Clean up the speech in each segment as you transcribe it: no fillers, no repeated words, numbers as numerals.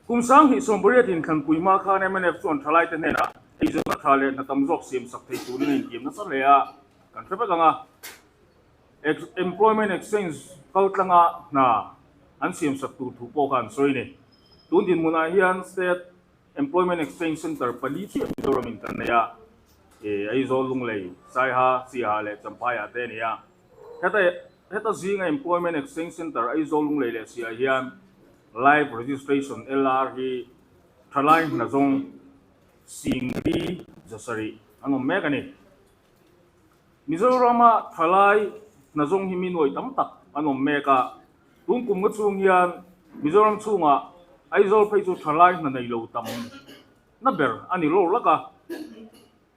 Kum 2018 inthlanpui hma khan mnf chuan thalaite hnenah eizawnna tha leh hna tam zawk siam sak thei turin a intiam nasa hle a, kan hre vek ang a. Employment Exchange kaltlanga hna an siam sak tur thu pawh kha an sawi a ni. Tun dinhmunah hian State Employment Exchange Centre pali chiah Mizoramin kan nei a, Aizawl, Lunglei, Saiha, Siaha leh Champhaiah te a ni a. Heta heta zinga Employment Exchange Centre Aizawl, Lunglei leh Siaha hian Live Registration, LR, hi thalai hna zawng 4,600 an awm mek a ni. Mizorama thalai hna zawng hi mi nuai tam tak an awm mek a, tun kum nga chhung hian Mizoram chhungah Aizawl phei chu thalai hna nei lo tam na ber a ni lawr lak a,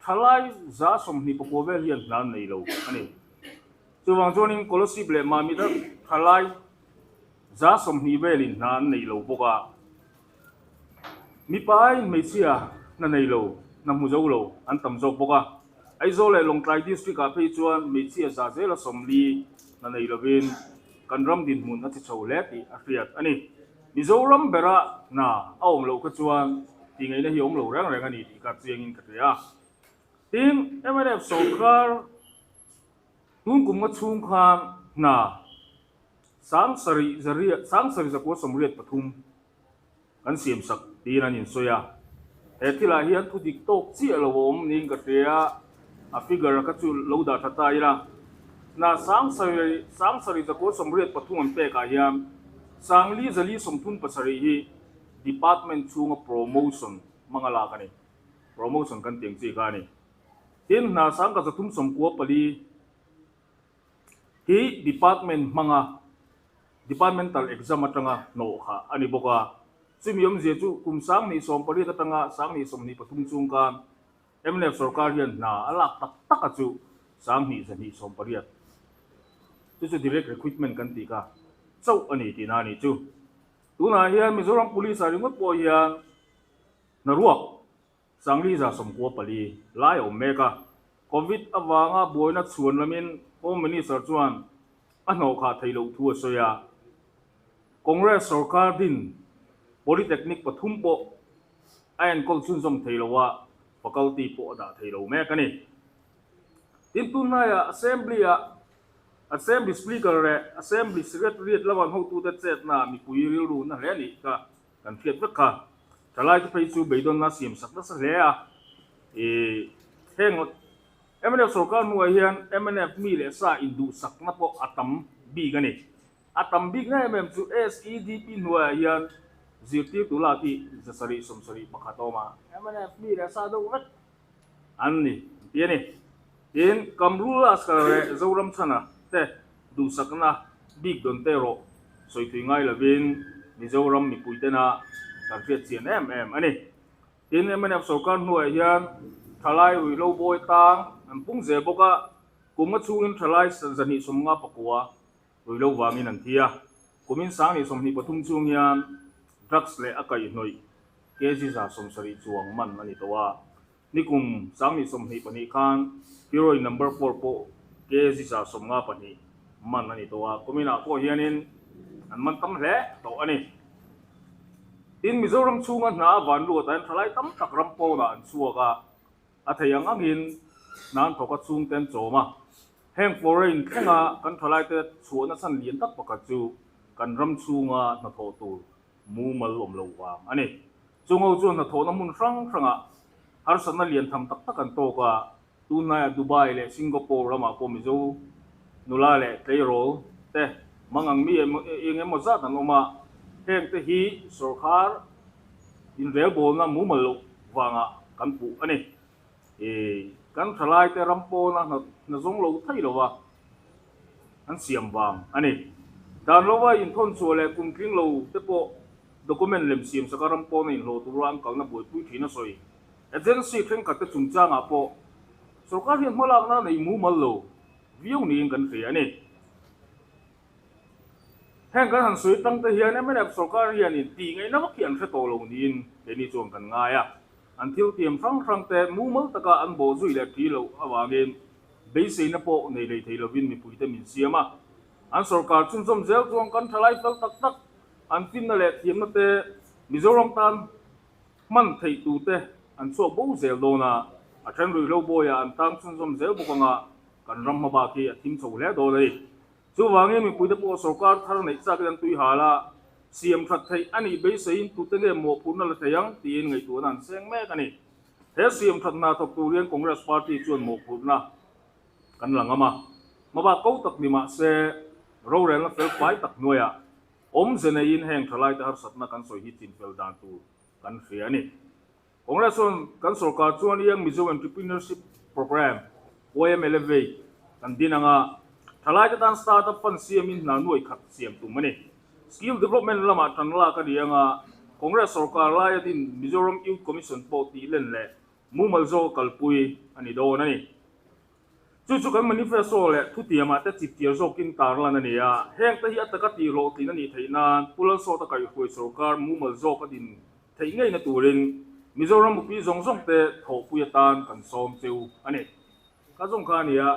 thalai 29% vel hian hna an nei lo a ni. Chuvang chuanin Kolasib leh Mamit-a thalai 20% velin hna an nei lo bawk a, mipa aiin hmeichhia hna nei lo, hna hmu zo lo an tam zawk bawk a. Aizawl leh Lawngtlai District-ah phei chuan hmeichhia 40% hna nei lovin kan ram dinhmun a che chho hle tih a hriat a ni. Mizoram bera hna a awm loh kha chuan tih ngaihna hi a awm lo reng reng a ni tih kha chiangin ka hria a. Tin, mnf sawrkar tun kum nga chhung khan hna 7,000 zariat, 7983 kan siam sak tiin an insawi a. He thilah hian thu dik tawk chiah lo a awm niin ka hria a, a figure kha chu lo dah tha ta ila. Hna 7,000, 7983 an pekah hian 5437 hi department chhunga promotion hmang a lak a ni. Promotion kan tih ang chi kha a ni. Tin, hna 1394 Hi department hmanga departmental exam atanga hnawh kha a ni bawk a. Chumi awmzia chu kum 2018 atanga 2023 chung khan mnf sorkar hian hna a lak tak tak a chu 2280 chu chu direct recruitment kan tih kha chauh a ni tihna a nih chu. Tunah hian Mizoram Police ah ringawt pawh hian hna ruak 5494 lai a awm mek a. Covid avanga buaina chhuan lamin Home Minister chuan a hnawhkhah theih loh thu a sawi a. Congress sorkar din Polytechnic pathum pawh a enkawl chhunzawm thei lo a, faculty pawh a dah thei lo mek a ni. Tin, tunhnaiah Assembly-ah Assembly Speaker leh Assembly Secretariat laman hotute chetna mipui rilru na hle a nih kha. Kan hriat vek kha. Thalaite phei chu beidawnna siam sak nasa hle a. Ih, heng mnf sorkar hnuaiah hian mnf mi leh sa induhsakna pawh a tam bik a ni. A tam bik na em em chu SEDP hnuaiah hian zirtirtu lak hi 771 a awm a. Mnf mi leh sa deuh vek an ni an ti a ni. Tin, Kamrul Laskar leh Zoramchhana te duhsakna bik dawn te erawh sawi thui ngai lovin Mizoram mipui tena kan hriat chian em em a ni. Tin, mnf sorkar hnuaiah hian thalai ruihhlo bawi tang an pung zel bawk a, kum nga chhungin thalai 259 ruihhlo vangin an thi a. Kumin 2023 chhung hian drugs leh a kaihhnawih kg 70 chuang man a ni tawh a. Nikum 2022 khan heroin number four pawh kg 52 man a ni tawh a, kuminah pawh hianin an man tam hle tawh a ni. Tin, Mizoram chhunga hna a van luatah hian thalai tam tak ram pawnah an chhuak a, a thei ang angin hna an thawk a, chhungte an chawm a. Heng foreign thlenga kan thalaite chhuahna chhan lian tak pakhat chu kan ram chhunga hnathawh tur mumal awm lo vang a ni. Chungho chuan hnathawhna hmun hrang hrangah harsatna lian tham tak tak an tawk a, tunhnaiah Dubai leh Singapore ramah pawh Mizo nula leh tleirawl te mangang mi eng emaw zat an awm a, hengte hi sawrkar inrelbawlna mumal loh vangah kan puh a ni. Kan thalaite ram pawna hna zawng lo thei lova an siam vang a ni. Dan lova inthawn chhuah leh kum tling lo te pawh document lem siam saka ram pawna inhlawh tura an kalna buaipui thin a sawi. Agency thenkhat te chungchangah pawh sorkar hian hmalakna nei mumal lo viau niin kan hria a ni. Heng kan han sawi tang te hian mnf sorkar hianin tih ngaihna vak hi an hre tawh lo niin keini chuan kan ngai a. An thil tiam hrang hrang te mumal taka an bawh zui leh thi loh avangin beiseina pawh nei lei thei lovin mipuite min siam a. An sorkar chhunzawm zel chuan kan thalai fel tak tak an finna leh thiamna te. Mizoram tan hman theih tute an chhuak bo zel dawn a, a then ruihhlo bawiah an tang chhunzawm zel bawk anga kan ram hmabak hi a thim chho hle dawn a ni. Chuvangin mipuite pawh sorkar thar neih chakin an tui hal a, siam that theih a nih beiseiin tute nge mawhphurhna la thei ang tiin ngaihtuahna an seng mek a ni. He siam that hna thawk tur hian Congress Party chuan mawhphurhna kan la ngam a, hmabak ko tak ni mah se rorelna fel fai tak hnuaiah awmze neiin heng thalaite harsatna kan sawi hi chinfel dan tur kan hria a ni. Congress chuan kan sorkar chuan Young Mizo Entrepreneurship Programme, YMElevate, kan din anga thalaite tan startup fund siamin hna nuai khat siam tum a ni. Skill development lamah tan lak a ni anga Congress sorkar laia din Mizoram Youth Commission pawh tih len leh mumal zawk a kalpui a ni dawn a ni. Chu chu kan manifesto leh thutiamah te chipchiar zawkin tarlan a ni a, heng te hi a taka tih hlawhtlin a nih theih nan Pu Lalsawta kaihhruai sorkar mumal zawk a din theih ngeina turin Mizoram mupui zawng zawng te thawhpui atan kan sawm cheu a ni. Ka zawng kha a ni a.